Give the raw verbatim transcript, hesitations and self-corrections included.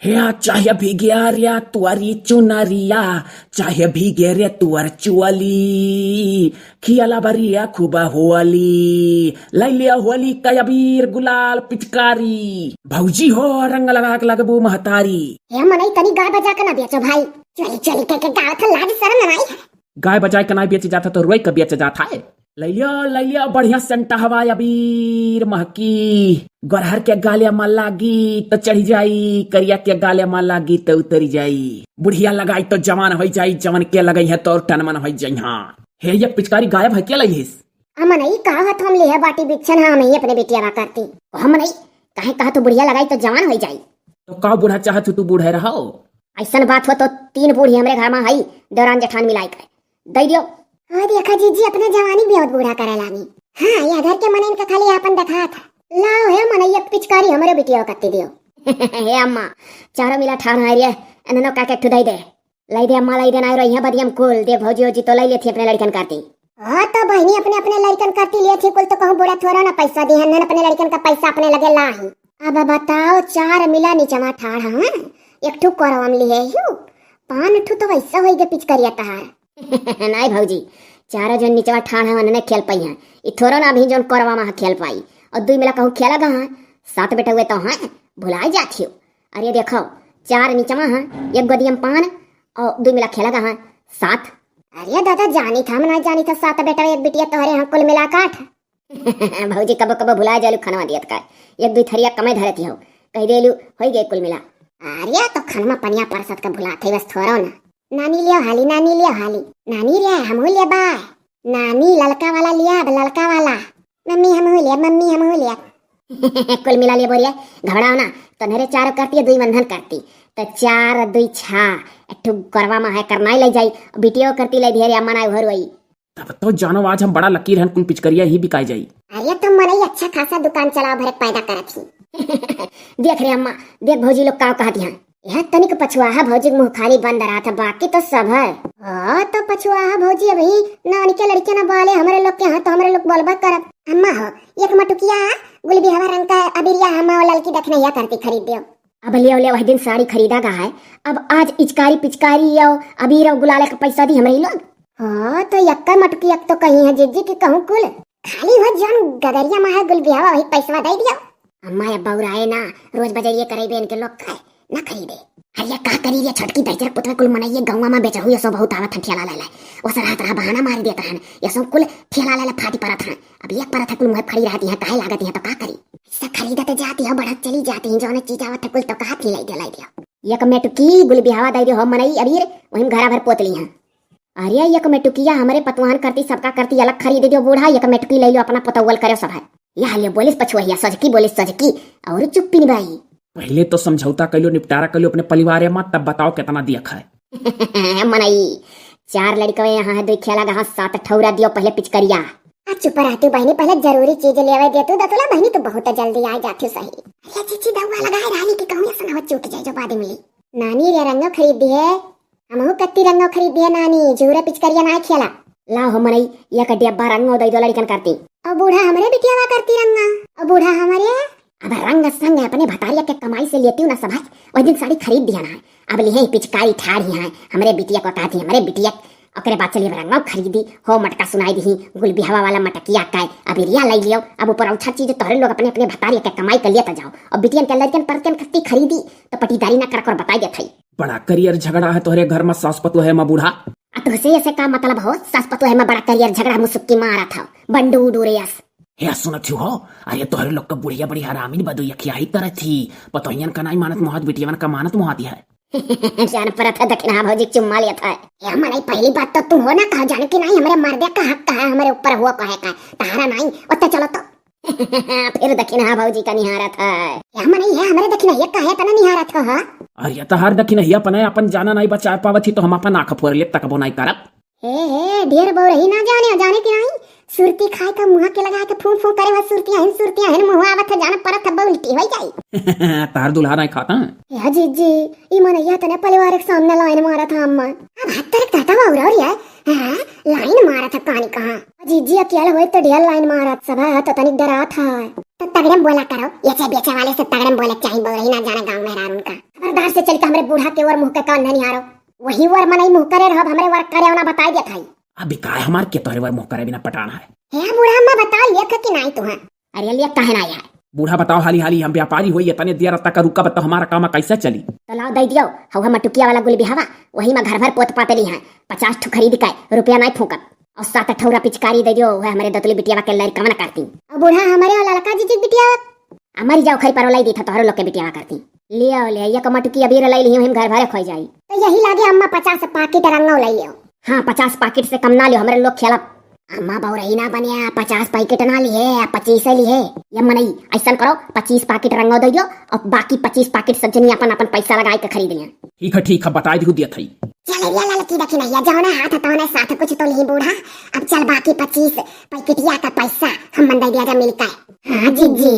हे चाहे भीगे रे तुअरी चुनरिया, चाहे भीगे रे तुअर चुअली, खियाला बरिया खूब होली, लैलिया होली का अबीर गुलाल पिचकारी। भौजी हो रंग लगा के लगबू महतारी। हे मनई तनी गाय बजा के ना बेचो भाई, चली चली के, के गावत है, लाज शर्म ना आई है। गाय बजाए के ना बेच जाता तो रोई के बेच जाता है। लैलिया लैलिया बढ़िया सेंट हवा अबीर महकी, गोरहर के गाले मा लागी त चढ़ी जाई, करिया के गाले मा लागी त उतरी जाई। बुढ़िया लगाई तो जवान होई जाई, जवन के लगई है तो टनमन होई जाई। हाँ हे एक पिचकारी गायब है के लैलिस? अमन ई कहा हत हम लिहे बाटी बिच्छन, हाँ हम ही अपने बिटिया बा करती। हम नहीं, काहे कहा तू बुढ़िया लगाई तो जवान होई जाई। तो का बूढ़ा चाहत तू बूढ़े रहो? ऐसन बात हो तो तीन बूढ़ी हमरे घर मा हई, दौरान जेठान मिलाई के दई दियो। ओ देखा जीजी अपने जवानी भी बहुत बूढ़ा करे लागी। हाँ यह घर के मनइन का खाली आपन देखा था। लाओ हे मनई एक पिचकारी हमरे बिटिया कत्ती दियो। हे अम्मा, चारों मिला ठान है रे, एननो का के ठुदाई दे। लाई दे अम्मा, लाई दे, ना रही है बदियम कुल। देख भौजी, ओजी तो लाई लेथी अपने लड़कन करती। हाँ तो बहनी अपने अपने लड़कन करती लेथी कुल, तो कहूँ बूढ़ा थोड़ा ना पैसा दी हन, अपने लड़कन का पैसा अपने लगे ला ही। अब बताओ, चार मिला नीचवा ठाड़, हाँ, एक ठू कोरवा मा लिहे हूँ, पान ठू तो वैसा होई गे पिचकरिया तहार। नाई भौजी, चारों जन नीचवा ठाड़ है, उन्हें खेल पाई है। ई थोड़ा ना अभी जौन कोरवा मा खेल पाई। और दुई मिला कहूँ खेला गा है, सात बेटा हुए तो हैं, भुला जात हियो। अरे देखो, चार नीचवा हैं, एक गोदियम पान और दुई मिला खेला गा हैं, सात। अरे दादा, जानी था, हम ना जानी था, सात बेटा एक बिटिया तोहरे हैं, कुल मिला के आठ। भौजी कबो कबो भुला जालू खनवा दियत का, एक दुई थरिया कमे धरती हो, कह देलू, होई गए कुल मिला। अरे तो खनमा पनिया परसत का भुला थे बस थोड़ा ना। नानी लियो हाली, नानी लियो हाली, नानी रे हमहू लेबा। नानी ललका वाला लिया, अब ललका वाला। मम्मी हमहू लिया, मम्मी हमहू लिया। कुल मिला लिया बोरिया, घबराओ ना, तो नरे चारों करती है, दुई मंधन करती, तो चार दुई छा, एक ठो करवा मा है, करनाई ले जाई, बिटियो करती ले ढेर अम्मा ना घर वही। तब तो जानो आज हम बड़ा लकी रहन, कुल पिचकरिया ही बिकाई जाई। अरे तो मनई अच्छा खासा दुकान चलाओ भरे पैदा करत ही। देख रे अम्मा, देख भौजी लोग का कहत हैं। यह तनिक पछुआहा भौजी के मुँह खाली बंद रहा था, बाकी तो सब है। हाँ तो पछुआहा भौजी अभी ना उनके लड़के ना बाले, हमरे लोग के यहाँ तो हमरे लोग बोलबा करब। अम्मा हो, एक मटुकिया गुलबिहवा रंग का अबिरिया हम ललकी दखनहिया करती खरीद दियो। अब ले ले वह दिन साड़ी खरीदा गा है, अब आज इचकारी पिचकारी और अबीर और गुलाले का पैसा दी हमरे लोग। हाँ तो यक्का मटुकी यक तो कही है जिज्जी की कहूँ कुल। खाली हो जौन गगरिया मा है गुलबिहवा वही पैसवा दे दियो। अम्मा या बौराए ना, रोज बजरिए करेबे इनके लोग खाए, ना खरीदे। अरे ये का करी रे छोटकी दहिजर पुतवे कुल मनइये गौवा मा बेचहु, ये सो बहुत आवत है ठेला ले ले। वो सो रात रहा बहाना मार देत रहन, ये सो कुल ठेला ले ले फाटी परत हैं। अब एक परत है कुल मुहे फड़ी रहती हैं, काहे लागत हैं तो का करी? से खरीदत जाती है, बढ़त चली जाती हैं, जौन चीज आवत है कुल तो कहा थी लाई दे, लाई दियो। एक मेटुकी गुलबिहवा दे दियो हो मनई अबीर, वही में घरा भर पोत ली हैं। अरे एक मेटुकिया हमरे पतवान करती, सबका करती अलग खरीद दियो बूढ़ा, एक मेटुकी ले लो अपना पतौवल करो सब है। यह ले बोलिस पछुआहिया सजकी, बोलिस सजकी, और चुप्पी निभाई। पहले तो समझौता कर लो, निपटारा कर लो अपने परिवार मा, तब बताओ कितना दिया खाए। मनई, चार लड़कवे यहाँ है, दुई खेला गा, सात ठौरा दियो पहले पिचकरिया। आ चुप रह तू बहनी, पहले जरूरी चीज लेवे दे तू दतुला बहनी, तू बहुत जल्दी आ जाती सही। अरे चीची दउआ लगाए रहली कि कहूँ ऐसा ना हो चूक जाए जो बाद में। नानी रे रंगो खरीद दिहे, हमहू कत्ती रंगो खरीद दिहे नानी, जूरा पिचकरिया ना खेला। ला हो मनई, एक डिब्बा रंगो दई दो लड़कन करती। और बूढ़ा हमरे बिटिया वा करती रंगा, और बूढ़ा हमरे। अब रंग संग अपने भतारिया के कमाई से लेती हूँ ना सब है, वही दिन साड़ी खरीद दिया ना है। अब लिहे पिचकारी ठाढ़ी है, हमरे बिटिया को कहती, हमरे बिटिया। ओकरे बाद चलिए अब रंगो खरीदी, हो मटका सुनाई दी, गुलबिहवा वाला मटकिया का, अबिरिया लाई लियो। अब ऊपर औछा चीज तोहरे लोग अपने अपने भतारिया के कमाई कर लेता जाओ, और बिटियन के लड़कन परकन कत्ती खरीदी, तो पटीदारी ना कर कर बताई देत हई। बड़ा करियर झगड़ा है तोहरे घर मा सास पतोह मा बूढ़ा। आ तोहसे ऐसे का मतलब हो, सास पतोह मा बड़ा करियर झगड़ा मुसुक्की मारत हो, बंडू डोरे अस। हे सुनत हो, अरे तोहरे लोग का बुढ़िया बड़ी हरामी बा, दुई अखियाही करत ही, पतोहियन का नाई मानत मोहात, बिटियवन का मानत मोहाती है। जान परत है दखिनहा भौजी चुम्मा लेत है। ए मनई पहली बात तो तू हो ना कहो, जाने कि नाई हमरे मर्दे का हक है हमरे ऊपर हुआ कहे का, तहारा नाई, ओते चलो तो। फिर दखिनहा भौजी का निहारत है। ए मनई है हमरे दखिनहा ये कहे तना निहारत हो, हाँ? अरे तहार दखिनहा अपने अपन जाना नाई बचा पावत ही तो हम अपन आँख फोर लेब, तकबो नाई करब। हे, हे, ढेर बौरही ना जाने, जाने कि नाई? सुरती खाए का मुँहा के लगा के फूं फूं करे हो, सुरती अहिन, सुरती अहिन, मुँह आवत है, जान परत है, बा उल्टी होई जाई। तहार दुल्हा नाई खाता? या जीजी, ई मनैया तने परिवार के सामने लाइन मारत है अम्मा। अब हाथ तरक दादा बौरा रिया, हाँ, लाइन मारत है पानी कहाँ? जीजी अकेल होई तो ढेर लाइन मारत सब है, तो तनिक डरात है। तो तगड़े में बोला करो, ये से बेचे वाले से तगड़े में बोले के चाही, बौरही ना जाने गाँव में रार उनका। खबरदार से चल के हमरे बूढ़ा के ओर मुँह के कान नहीं निहारो। वही ओर मनई मुँह करे रहब, हमरे ओर करे ना बताई देत हई। अभी काय हमार के तोहरे ओर मुँह करे बिना पटाना है। हे बूढ़ा अम्मा, बताओ लेख कि नाई तुहाँ? अरे लेख काहे ना आया है? बूढ़ा बताओ हाली हाली, हम व्यापारी होई, इतने दिया रत्ता का रुका बताओ, हमारा काम कैसे चली? तो लाओ दे दियो, हवा मटुकिया वाला गुल बिहावा, वही में घर भर पोत पाते ली हैं, पचास ठो खरीद के, रुपया नाई फूकब। और सात ठौरा पिचकारी दे दियो, वह हमरे दतुली बिटियावा के लड़कवन करती। और बूढ़ा हमरे और ललका जीजी बिटिया, हमारी जाओ खरी परोलाई दी था तोहरो लोग के बिटियावा करती। ले आओ ले, ये कमटुकी अबीर लाई ली, हम घर भरे खोई जाई। तो यही लागे अम्मा पचास पाकिट रंगो लाई लियो। हाँ, पचास पाकिट से कम ना लियो, हमरे लोग खेलब। अम्मा बौरही ना बनिया, पचास पैकेट ना लिहे, आ पच्चीस लिहे। ये मनई, ऐसन करो, पच्चीस पाकिट रंगो दे दियो और बाकी पच्चीस पाकिट सब जनी अपन अपन पैसा लगाई के खरीद लिया। ठीक है, ठीक है, बताई दिहु दियत हई। चल रे ललकी देखी नहीं, जौने हाथ तौने साथ कुछ तो लिही बूढ़ा। अब चल बाकी पच्चीस पैकेटिया का पैसा हम मन दे दिया जा मिलकर। हाँ जीजी।